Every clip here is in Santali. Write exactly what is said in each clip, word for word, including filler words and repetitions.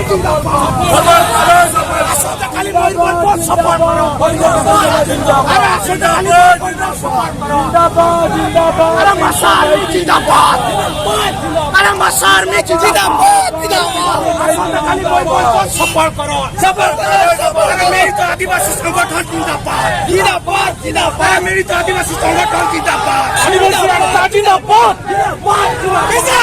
জিন্দাবাদ। আরে আসুন না, খালি ময়ূরভঞ্জ বন্ধ support করো। আরে আসুন না, খালি ময়ূরভঞ্জ বন্ধ support করো। জিন্দাবাদ, জিন্দাবাদ। আরে মশা আর্মি জিন্দাবাদ। আরে মশা আর্মি জিন্দাবাদ, জিন্দাবাদ। আসুন না, খালি ময়ূরভঞ্জ বন্ধ support করো। Support করো, support করো। আরে মিলিত আদিবাসী সংগঠন জিন্দাবাদ। জিন্দাবাদ, জিন্দাবাদ। আরে মিলিত আদিবাসী সংগঠন জিন্দাবাদ। আদিবাসী একতা জিন্দাবাদ। জিন্দাবাদ, জিন্দাবাদ।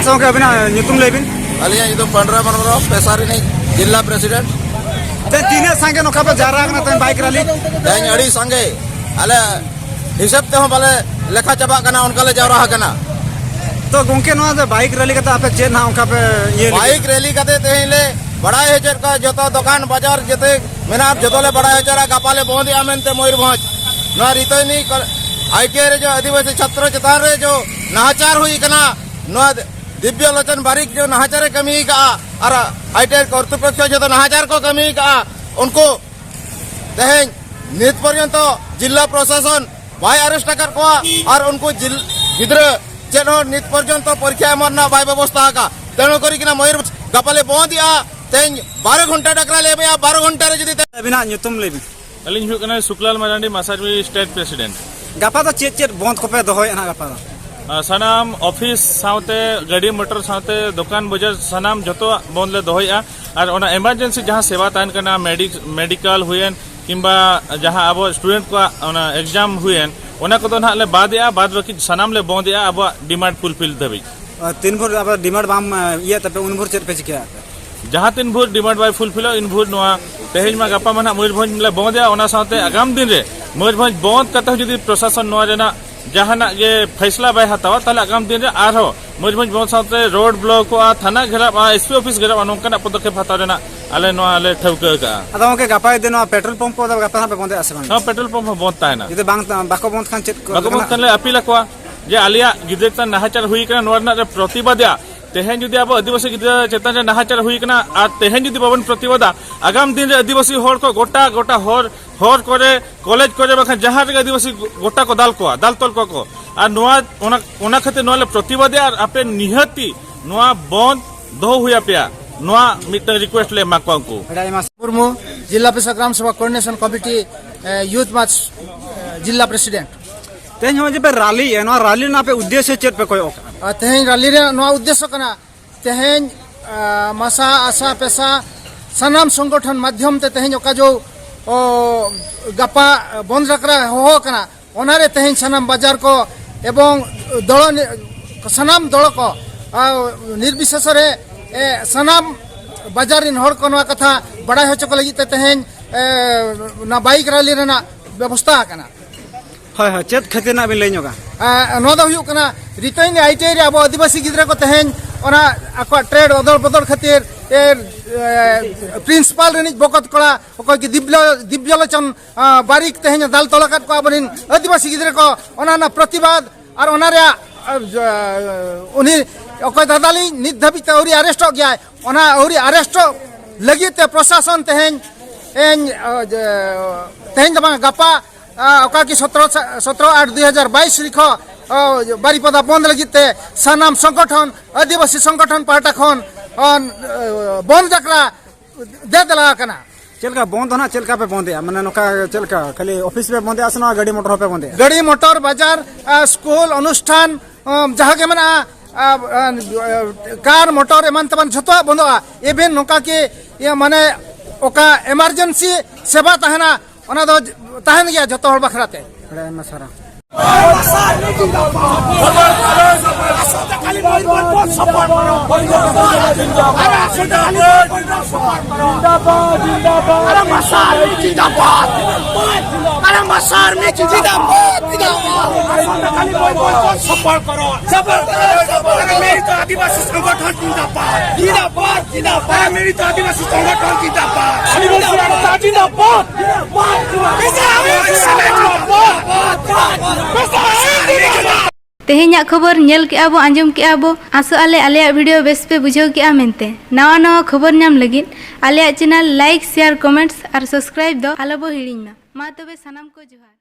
ᱜᱚᱢᱠᱮ, ᱟᱹᱵᱤᱱᱟᱜ ᱧᱩᱛᱩᱢ ᱞᱟᱹᱭ ᱵᱤᱱ᱾ ᱟᱹᱞᱤᱧᱟᱜ ᱧᱩᱛᱩᱢ ᱯᱟᱱᱰᱨᱟ ᱢᱟᱱᱰᱨᱟ, ᱯᱮᱥᱟ ᱨᱤᱱᱤᱡ ᱡᱤᱞᱟ president᱾ ᱛᱮᱦᱮᱧ ᱛᱤᱱᱟᱹᱜ ᱥᱟᱸᱜᱮ ᱱᱚᱝᱠᱟ ᱯᱮ ᱡᱟᱣᱨᱟ ᱟᱠᱟᱱᱟ ᱛᱮᱦᱮᱧ bike rally? ᱛᱮᱦᱮᱧ ᱟᱹᱰᱤ ᱥᱟᱸᱜᱮ, ᱟᱞᱮ ᱦᱤᱥᱟᱹᱵ ᱛᱮᱦᱚᱸ ᱵᱟᱞᱮ ᱞᱮᱠᱷᱟ ᱪᱟᱵᱟᱜ ᱠᱟᱱᱟ, ᱚᱱᱠᱟ ᱞᱮ ᱡᱟᱣᱨᱟ ᱟᱠᱟᱱᱟ᱾ ᱛᱚ ᱜᱚᱢᱠᱮ, ᱱᱚᱣᱟ ᱡᱮ bike rally ᱠᱟᱛᱮ ᱟᱯᱮ ᱪᱮᱫ ᱱᱟᱦᱟᱜ ᱚᱱᱠᱟ ᱯᱮ ᱤᱭᱟᱹ ᱞᱟᱹᱜᱤᱫ? Bike rally ᱠᱟᱛᱮ ᱛᱮᱦᱮᱧ ᱞᱮ ᱵᱟᱲᱟᱭ ᱦᱚᱪᱚᱭᱮᱫ ᱠᱚᱣᱟ, ᱡᱚᱛᱚ ᱫᱚᱠᱟᱱ ᱵᱟᱡᱟᱨ ᱡᱚᱛᱚ ᱢᱮᱱᱟᱜᱼᱟ, ᱡᱚᱛᱚ ᱞᱮ ᱵᱟᱲᱟᱭ ᱦᱚᱪᱚᱭᱮᱫᱟ, ᱜᱟᱯᱟ ᱞᱮ ᱵᱚᱱᱫᱮᱜᱼᱟ ᱢᱮᱱᱛᱮ ᱢᱚᱭᱩᱨᱵᱷᱚᱸᱡᱽ᱾ ᱱᱚᱣᱟ ᱨᱤᱛᱟᱹᱭᱱᱤ ᱠᱚ-, ᱟᱭ ᱴᱤ ᱟᱭ ᱨᱮ ᱡᱚ ᱟᱹᱫᱤᱵᱟᱹᱥᱤ ᱪᱷᱟᱛᱨᱚ ᱪᱮᱛᱟᱱ ᱨᱮ ᱡᱚ ᱱᱟᱦᱟᱪᱟᱨ ᱦᱩᱭ ᱠᱟᱱᱟ, ᱱᱚᱣᱟ ᱫᱤᱵᱽᱭᱚ ᱞᱳᱪᱚᱱ ᱵᱟᱨᱤᱠ ᱡᱚ ᱱᱟᱦᱟᱪᱟᱨᱮ ᱠᱟᱹᱢᱤ ᱠᱟᱜᱼᱟ ᱟᱨ ᱟᱭ ᱴᱤ ᱟᱭ ᱠᱚᱨᱛᱨᱤᱯᱚᱠᱠᱷᱚ ᱡᱚᱛᱚ ᱱᱟᱦᱟᱪᱟᱨ ᱠᱚ ᱠᱟᱹᱢᱤ ᱠᱟᱜᱼᱟ, ᱩᱱᱠᱩ ᱛᱮᱦᱮᱧ ᱱᱤᱛ ᱯᱚᱨᱡᱚᱱᱛᱚ ᱡᱤᱞᱞᱟ ᱯᱨᱚᱥᱟᱥᱚᱱ ᱵᱟᱭ arrest ᱟᱠᱟᱫ ᱠᱚᱣᱟ ᱟᱨ ᱩᱱᱠᱩ ᱡᱤᱞ-, ᱜᱤᱫᱽᱨᱟᱹ ᱪᱮᱫ ᱦᱚᱸ ᱱᱤᱛ ᱯᱚᱨᱡᱚᱱᱛᱚ ᱯᱚᱨᱤᱠᱠᱷᱟ ᱮᱢ ᱨᱮᱱᱟᱜ ᱵᱟᱭ ᱵᱮᱵᱚᱥᱛᱷᱟ ᱟᱠᱟᱫ᱾ ᱛᱮᱱᱩ ᱠᱚᱨᱤ ᱠᱤᱱᱟ ᱢᱚᱭᱩᱨ ᱜᱟᱯᱟ ᱞᱮ ᱵᱚᱱᱫ ᱮᱜᱼᱟ, ᱛᱮᱦᱮᱧ ᱵᱟᱨᱚ ᱜᱷᱚᱱᱴᱟ ᱰᱟᱠᱨᱟ ᱞᱮ ᱮᱢᱮᱜᱼᱟ, ᱵᱟᱨᱚ ᱜᱷᱚᱱᱴᱟ ᱨᱮ ᱡᱩᱫᱤ ᱛᱮ- ᱟᱹᱵᱤᱱᱟᱜ ᱧᱩᱛᱩᱢ ᱞᱟᱹᱭ ᱵᱤᱱ᱾ ᱟᱹᱞᱤᱧ ᱦᱩᱭᱩᱜ ᱠᱟᱱᱟ ᱥᱩᱠᱞᱟᱞ ᱢᱟᱨᱟᱱᱰᱤ, ᱢᱟᱥᱟᱨᱢᱤ state president᱾ ᱜᱟᱯᱟ ᱫᱚ ᱪᱮᱫ ᱪᱮᱫ ᱵᱚᱱᱫ ᱠᱚᱯᱮ ᱫᱚᱦᱚᱭᱮᱫᱼᱟ ᱱᱟᱦᱟᱜ ᱜᱟᱯᱟ ᱫᱚ? ᱟᱨ ᱥᱟᱱᱟᱢ ᱚᱯᱷᱤᱥ ᱥᱟᱶᱛᱮ ᱜᱟᱹᱰᱤ ᱢᱚᱴᱚᱨ ᱥᱟᱶᱛᱮ ᱫᱚᱠᱟᱱ ᱵᱟᱡᱟᱨ ᱥᱟᱱᱟᱢ ᱡᱚᱛᱚᱣᱟᱜ ᱵᱚᱱᱫ ᱞᱮ ᱫᱚᱦᱚᱭᱮᱫᱼᱟ᱾ ᱟᱨ ᱚᱱᱟ emergency ᱡᱟᱦᱟᱸ ᱥᱮᱵᱟ ᱛᱟᱦᱮᱱ ᱠᱟᱱᱟ, ᱢᱮᱰᱤ-, medical ᱦᱩᱭᱮᱱ, ᱠᱤᱝᱵᱟ ᱡᱟᱦᱟᱸ ᱟᱵᱚ ᱥᱴᱩᱰᱮᱱᱴ ᱠᱚᱣᱟᱜ ᱚᱱᱟ ᱮᱠᱡᱟᱢ ᱦᱩᱭᱮᱱ, ᱚᱱᱟ ᱠᱚᱫᱚ ᱱᱟᱦᱟᱜ ᱞᱮ ᱵᱟᱫ ᱮᱜᱼᱟ, ᱵᱟᱫ ᱵᱟᱹᱠᱤ ᱥᱟᱱᱟᱢ ᱞᱮ ᱵᱚᱱᱫ ᱮᱜᱼᱟ ᱟᱵᱚᱣᱟᱜ ᱰᱤᱢᱟᱱᱰ ᱯᱷᱩᱞᱯᱷᱤᱞ ᱫᱷᱟᱹᱵᱤᱡ᱾ ᱟᱨ ᱛᱤᱱ ᱵᱷᱳᱨ ᱟᱵᱚ ᱰᱤᱢᱟᱱᱰ ᱵᱟᱢ, ᱮ, ᱤᱭᱟᱹ ᱛᱟᱯᱮ, ᱩᱱ ᱵᱷᱳᱨ ᱪᱮᱫ ᱯᱮ ᱪᱤᱠᱟᱹᱭᱟ ᱟᱯᱮ? ᱡᱟᱦᱟᱸ ᱛᱤᱱ ᱵᱷᱳᱨ ᱰᱤᱢᱟᱱᱰ ᱵᱟᱭ ᱯᱷᱩᱞᱯᱷᱤᱞᱚᱜ, ᱩᱱ ᱵᱷᱳᱨ ᱱᱚᱣᱟ ᱛᱮᱦᱮᱧ ᱢᱟ ᱜᱟᱯᱟ ᱢᱟ ᱱᱟᱦᱟᱜ ᱢᱚᱭᱩᱨᱵᱷᱚᱸᱡᱽ ᱞᱮ ᱵᱚᱱᱫ ᱮᱜᱼᱟ, ᱚᱱᱟ ᱥᱟᱶᱛᱮ ᱟᱜᱟᱢ ᱫᱤᱱ ᱨᱮ ᱢᱚᱭᱩᱨᱵᱷᱚᱸᱡᱽ ᱵᱚᱱᱫ ᱠᱟᱛᱮ ᱦᱚᱸ ᱡᱩᱫᱤ ᱯᱨᱚᱥᱟᱥᱚᱱ ᱱᱚᱣᱟ ᱨᱮᱱᱟᱜ ᱡᱟᱦᱟᱱᱟᱜ ᱜᱮ ᱯᱷᱟᱭᱥᱞᱟ ᱵᱟᱭ ᱦᱟᱛᱟᱣᱟ, ᱛᱟᱦᱚᱞᱮ ᱟᱜᱟᱢ ᱫᱤᱱ ᱨᱮ ᱟᱨᱦᱚᱸ ᱢᱚᱭᱩᱨᱵᱷᱚᱸᱡᱽ ᱵᱚᱱᱫ ᱥᱟᱶᱛᱮ ᱨᱳᱰ ᱵᱞᱚᱠᱚᱜᱼᱟ, ᱛᱷᱟᱱᱟ ᱜᱷᱮᱨᱟᱣᱜᱼᱟ, ᱮᱥᱯᱤ ᱚᱯᱷᱤᱥ ᱜᱷᱮᱨᱟᱣᱜᱼᱟ, ᱱᱚᱝᱠᱟᱱᱟᱜ ᱯᱚᱫᱚᱠᱷᱮᱯ ᱦᱟᱛᱟᱣ ᱨᱮᱱᱟᱜ ᱟᱞᱮ ᱱᱚᱣᱟ ᱞᱮ ᱴᱷᱟᱹᱣᱠᱟᱹ ᱟᱠᱟᱫᱼᱟ᱾ ᱟᱫᱚ ᱜᱚᱢᱠᱮ, ᱜᱟᱯᱟ ᱡᱩᱫᱤ ᱱᱚᱣᱟ ᱯᱮᱴᱨᱳᱞ ᱯᱟᱢᱯ ᱠᱚ ᱜᱟᱯᱟ ᱦᱟᱸᱜ ᱯᱮ ᱵᱚᱱᱫᱮᱜᱼᱟ ᱥᱮ ᱵᱟᱝ? ᱦᱮᱸ, ᱯᱮᱴᱨᱳᱞ ᱯᱟᱢᱯ ᱦᱚᱸ ᱵᱚᱱᱫ ᱛᱟᱦᱮᱱᱟ᱾ ᱡᱩᱫᱤ ᱵᱟᱝ, ᱵᱟᱠᱚ ᱵᱚᱱᱫ ᱠᱷᱟᱱ ᱪᱮᱫ ᱠᱚ ᱵᱟᱠᱚ ᱵᱚᱱᱫ ᱠᱷᱟᱱ ᱞᱮ ᱟᱹᱯᱤᱞ ᱟᱠᱚᱣᱟ ᱡᱮ ᱟᱞᱮᱭᱟᱜ ᱜᱤᱫᱽᱨᱟᱹ ᱪᱮᱛᱟᱱ ᱱᱟᱦᱟᱪᱟᱨ ᱦᱩᱭ ᱠᱟᱱᱟ, ᱱᱚᱣᱟ ᱨᱮᱱᱟᱜ ᱞᱮ ᱯᱨᱚᱛᱤᱵᱟᱫᱮᱜᱼᱟ᱾ ᱛᱮᱦᱮᱧ ᱡᱩᱫᱤ ᱟᱵᱚ ᱟᱹᱫᱤᱵᱟᱹᱥᱤ ᱜᱤᱫᱽᱨᱟᱹ ᱪᱮᱛᱟᱱ ᱨᱮ ᱱᱟᱦᱟᱪᱟᱨ ᱦᱩᱭ ᱠᱟᱱᱟ ᱟᱨ ᱛᱮᱦᱮᱧ ᱡᱩᱫᱤ ᱵᱟᱵᱚᱱ ᱯᱨᱚᱛᱤᱵᱟᱫᱟ, ᱟᱜᱟᱢ ᱫᱤᱱ ᱨᱮ ᱟᱹᱫᱤᱵᱟᱹᱥᱤ ᱦᱚᱲ ᱠᱚ ᱜᱚᱴᱟ, ᱜᱚᱴᱟ ᱦᱚᱨ, ᱦᱚᱨ ᱠᱚᱨᱮ, ᱠᱚᱞᱮᱡᱽ ᱠᱚᱨᱮ, ᱵᱟᱠᱷᱟᱱ ᱡᱟᱦᱟᱸ ᱨᱮᱜᱮ ᱟᱹᱫᱤᱵᱟᱹᱥᱤ ᱜᱚᱴᱟ ᱠᱚ ᱫᱟᱞ ᱠᱚᱣᱟ, ᱫᱟᱞ ᱛᱚᱞ ᱠᱚᱣᱟ ᱠᱚ᱾ ᱟᱨ ᱱᱚᱣᱟ, ᱚᱱᱟ, ᱚᱱᱟ ᱠᱷᱟᱹᱛᱤᱨ ᱱᱚᱣᱟ ᱞᱮ ᱯᱨᱚᱛᱤᱵᱟᱫᱮᱜᱼᱟ ᱟᱨ ᱟᱯᱮ ᱱᱤᱦᱟᱹᱛᱤ ᱱᱚᱣᱟ ᱵᱚᱱᱫ ᱫᱚᱦᱚ ᱦᱩᱭ ᱟᱯᱮᱭᱟ, ᱱᱚᱣᱟ ᱢᱤᱫᱴᱟᱝ ᱨᱤᱠᱩᱭᱮᱥᱴ ᱞᱮ ᱮᱢᱟ ᱠᱚᱣᱟ ᱩᱱᱠᱩ᱾ ᱟᱹᱰᱤ ᱟᱭᱢᱟ ᱢᱩᱨᱢᱩ, ᱡᱤᱞᱟ ᱯᱚᱨᱤᱥᱚᱫ ᱜᱨᱟᱢ ᱥᱚᱵᱷᱟ ᱠᱳᱚᱨᱰᱤᱱᱮᱥᱚᱱ ᱠᱚᱢᱤᱴᱤ, ᱮ, ᱭᱩᱛᱷ ᱢᱟᱨᱪ, ᱮ, ᱡᱤᱞᱟ ᱯᱨᱮᱥᱤᱰᱮᱱᱴ᱾ ᱛᱮᱦᱮᱧ ᱦᱚᱸᱜᱼᱚᱭ ᱡᱮ ᱯᱮ ᱨᱟᱞᱤᱭᱮᱫᱼᱟ, ᱱᱚᱣᱟ ᱨᱟᱞᱤ ᱨᱮᱱᱟᱜ ᱟᱯᱮ ᱩᱫᱽᱫᱮᱥᱥᱚ ᱪᱮᱫ ᱯᱮ ᱠᱚᱭᱚᱜ ᱠᱟᱜᱼᱟ? ᱟᱨ ᱛᱮᱦᱮᱧ ᱨᱟᱞᱤ ᱨᱮᱱᱟᱜ ᱱᱚᱣᱟ ᱩᱫᱽᱫᱮᱥᱥᱚ ᱠᱟᱱᱟ, ᱛᱮᱦᱮᱧ, ᱟ, ᱢᱟᱥᱟ, ᱟᱥᱟ, ᱯᱮᱥᱟ ᱥᱟᱱᱟᱢ ᱥᱚᱝᱜᱚᱴᱷᱚᱱ ᱢᱟᱫᱽᱫᱷᱚᱢ ᱛᱮ ᱛᱮᱦᱮᱧ ᱚᱠᱟ ᱡᱚ, ᱚ, ᱜᱟᱯᱟ ᱵᱚᱱᱫ ᱰᱟᱠᱨᱟ ᱦᱚᱦᱚ ᱠᱟᱱᱟ, ᱚᱱᱟᱨᱮ ᱛᱮᱦᱮᱧ ᱥᱟᱱᱟᱢ ᱵᱟᱡᱟᱨ ᱠᱚ ᱮᱵᱚᱝ ᱫᱚᱞᱚ ᱱᱤ-, ᱥᱟᱱᱟᱢ ᱫᱚᱞ ᱠᱚ, ᱟ, ᱱᱤᱨᱵᱤᱥᱮᱥ ᱨᱮ, ᱮ, ᱥᱟᱱᱟᱢ ᱵᱟᱡᱟᱨ ᱨᱤᱱ ᱦᱚᱲ ᱠᱚ ᱱᱚᱣᱟ ᱠᱟᱛᱷᱟ ᱵᱟᱲᱟᱭ ᱦᱚᱪᱚ ᱠᱚ ᱞᱟᱹᱜᱤᱫ ᱛᱮ ᱛᱮᱦᱮᱧ, ᱮ, ᱚᱱᱟ ᱵᱟᱭᱤᱠ ᱨᱮᱞᱤ ᱨᱮᱱᱟᱜ ᱵᱮᱵᱚᱥᱛᱷᱟ ᱟᱠᱟᱱᱟ᱾ ᱦᱳᱭ, ᱦᱳᱭ, ᱪᱮᱫ ᱠᱷᱟᱹᱛᱤᱨ ᱱᱟᱜ ᱵᱤᱱ ᱞᱟᱹᱭ ᱧᱚᱜᱟ? ᱮ, ᱱᱚᱣᱟ ᱫᱚ ᱦᱩᱭᱩᱜ ᱠᱟᱱᱟ, ᱨᱤᱛᱟᱹᱭᱱᱤ ᱟᱭ ᱴᱤ ᱟᱭ ᱨᱮ ᱟᱵᱚ ᱟᱹᱫᱤᱵᱟᱹᱥᱤ ᱜᱤᱫᱽᱨᱟᱹ ᱠᱚ ᱛᱮᱦᱮᱧ ᱚᱱᱟ ᱟᱠᱚᱣᱟᱜ ᱴᱨᱮᱰ ᱚᱫᱚᱞ ᱵᱚᱫᱚᱞ ᱠᱷᱟᱹᱛᱤᱨ, ᱮ, ᱮ, ᱯᱨᱤᱱᱥᱤᱯᱟᱞ ᱨᱤᱱᱤᱡ ᱵᱚᱠᱚᱛ ᱠᱚᱲᱟ ᱚᱠᱚᱭ ᱠᱤ ᱫᱤᱵᱞᱚ-, ᱫᱤᱵᱽᱭᱚᱞᱳᱪᱚᱱ, ᱟ, ᱵᱟᱨᱤᱠ ᱛᱮᱦᱮᱧ ᱫᱟᱞ ᱛᱚᱞ ᱟᱠᱟᱫ ᱠᱚᱣᱟ ᱟᱵᱚᱨᱮᱱ ᱟᱹᱫᱤᱵᱟᱹᱥᱤ ᱜᱤᱫᱽᱨᱟᱹ ᱠᱚ᱾ ᱚᱱᱟ ᱨᱮᱱᱟᱜ ᱯᱨᱚᱛᱤᱵᱟᱫ ᱟᱨ ᱚᱱᱟ ᱨᱮᱭᱟᱜ, ᱟ, ᱡᱟ-, ᱩᱱᱤ ᱚᱠᱚᱭ ᱫᱟᱫᱟᱞᱤᱧ ᱱᱤᱛ ᱫᱷᱟᱹᱵᱤᱡ ᱛᱮ ᱟᱹᱣᱨᱤ ᱟᱨᱮᱥᱴᱚᱜ ᱜᱮᱭᱟᱭ, ᱚᱱᱟ ᱟᱹᱣᱨᱤ ᱟᱨᱮᱥᱴᱚᱜ ᱞᱟᱹᱜᱤᱫ ᱛᱮ ᱯᱨᱚᱥᱟᱥᱚᱱ ᱛᱮᱦᱮᱧ, ᱮᱧ, ᱟ, ᱡᱮ, ᱛᱮᱦᱮᱧ ᱫᱚ ᱵᱟᱝ, ᱜᱟᱯᱟ, ᱟ, ᱚᱠᱟ ᱠᱤ ᱥᱚᱛᱨᱚ ᱥᱟ-, ᱥᱚᱛᱨᱚ ᱟᱴ ᱫᱩᱭ ᱦᱟᱡᱟᱨ ᱵᱟᱭᱤᱥ ᱛᱟᱹᱨᱤᱠᱷ ᱠᱷᱚᱱ, ᱟ, ᱵᱟᱨᱤᱯᱟᱫᱟ ᱵᱚᱱᱫ ᱞᱟᱹᱜᱤᱫ ᱛᱮ ᱥᱟᱱᱟᱢ ᱥᱚᱝᱜᱚᱴᱷᱚᱱ, ᱟᱹᱫᱤᱵᱟᱹᱥᱤ ᱥᱚᱝᱜᱚᱴᱷᱚᱱ ᱯᱟᱦᱴᱟ ᱠᱷᱚᱱ, ᱟ, ᱵᱚᱱᱫ ᱰᱟᱠᱨᱟ ᱫᱮ ᱫᱮᱞᱟ ᱟᱠᱟᱱᱟ᱾ ᱪᱮᱫ ᱞᱮᱠᱟ ᱵᱚᱱᱫ ᱫᱚ ᱱᱟᱜ, ᱪᱮᱫ ᱞᱮᱠᱟ ᱯᱮ ᱵᱚᱱᱫᱮᱜᱼᱟ? ᱢᱟᱱᱮ ᱱᱚᱝᱠᱟ ᱪᱮᱫ ᱞᱮᱠᱟ ᱠᱷᱟᱹᱞᱤ ᱚᱯᱷᱤᱥ ᱯᱮ ᱵᱚᱱᱫᱮᱜᱼᱟ ᱥᱮ ᱱᱚᱣᱟ ᱜᱟᱹᱰᱤ ᱢᱚᱴᱚᱨ ᱦᱚᱸᱯᱮ ᱵᱚᱱᱫᱮᱜᱼᱟ? ᱜᱟᱹᱰᱤ ᱢᱚᱴᱚᱨ, ᱵᱟᱡᱟᱨ, ᱟ, ᱥᱠᱩᱞ, ᱚᱱᱩᱥᱴᱷᱟᱱ, ᱟᱢ, ᱡᱟᱦᱟᱸ ᱜᱮ ᱢᱮᱱᱟᱜᱼᱟ, ᱟ, ᱟ, ᱠᱟᱨ, ᱢᱚᱴᱚᱨ ᱮᱢᱟᱱ ᱛᱮᱢᱟᱱ ᱡᱷᱚᱛᱚᱣᱟᱜ ᱵᱚᱱᱫᱚᱜᱼᱟ᱾ ᱤᱵᱷᱮᱱ ᱱᱚᱝᱠᱟ ᱠᱤ, ᱤᱭᱟᱹ, ᱢᱟᱱᱮ, ᱚᱠᱟ ᱮᱢᱟᱨᱡᱮᱱᱥᱤ ᱥᱮᱵᱟ ᱛᱟᱦᱮᱱᱟ, ᱚᱱᱟ ᱫᱚ ᱛᱟᱦᱮᱱ ᱜᱮᱭᱟ ᱡᱚᱛᱚ ᱦᱚᱲ ᱵᱟᱠᱷᱨᱟ ᱛᱮ᱾ ᱟᱹᱰᱤ ᱟᱭᱢᱟ ᱥᱟᱨᱦᱟᱣ᱾ ᱥᱚᱯᱚᱲ ᱠᱚᱨᱚ। ᱥᱚᱯᱚᱲ ᱠᱚᱨᱚ, ᱥᱚᱯᱚᱲ ᱠᱚᱨᱚ। ᱢᱤᱲᱤᱛ ᱟᱹᱫᱤᱵᱟᱹᱥᱤ ᱥᱚᱝᱜᱚᱴᱷᱚᱱ ᱡᱤᱱᱫᱟᱵᱟᱫ। ᱡᱤᱱᱫᱟᱵᱟᱫ, ᱡᱤᱱᱫᱟᱵᱟᱫ। ᱢᱤᱲᱤᱛ ᱟᱹᱫᱤᱵᱟᱹᱥᱤ ᱥᱚᱝᱜᱚᱴᱷᱚᱱ ᱡᱤᱱᱫᱟᱵᱟᱫ। ᱟᱹᱫᱤᱵᱟᱹᱥᱤ ᱮᱠᱛᱟ ᱡᱤᱱᱫᱟᱵᱟᱫ। ᱛᱮᱦᱮᱧᱟᱜ ᱠᱷᱚᱵᱚᱨ ᱧᱮᱞ ᱠᱮᱜᱼᱟ ᱵᱚ, ᱟᱸᱡᱚᱢ ᱠᱮᱜᱼᱟ ᱵᱚ᱾ ᱟᱥᱚᱜ ᱟᱞᱮ ᱟᱞᱮᱭᱟᱜ video ᱵᱮᱥ ᱯᱮ ᱵᱩᱡᱷᱟᱹᱣ ᱠᱮᱜᱼᱟ ᱢᱮᱱᱛᱮ᱾ ᱱᱟᱣᱟ ᱱᱟᱣᱟ ᱠᱷᱚᱵᱚᱨ ᱧᱟᱢ ᱞᱟᱹᱜᱤᱫ ᱟᱞᱮᱭᱟᱜ channel like, share, comments ᱟᱨ subscribe ᱫᱚ ᱟᱞᱚ ᱵᱚ ᱦᱤᱲᱤᱧ ᱢᱟ᱾ ᱢᱟ ᱛᱚᱵᱮ ᱥᱟᱱᱟᱢ ᱠᱚ ᱡᱚᱦᱟᱨ᱾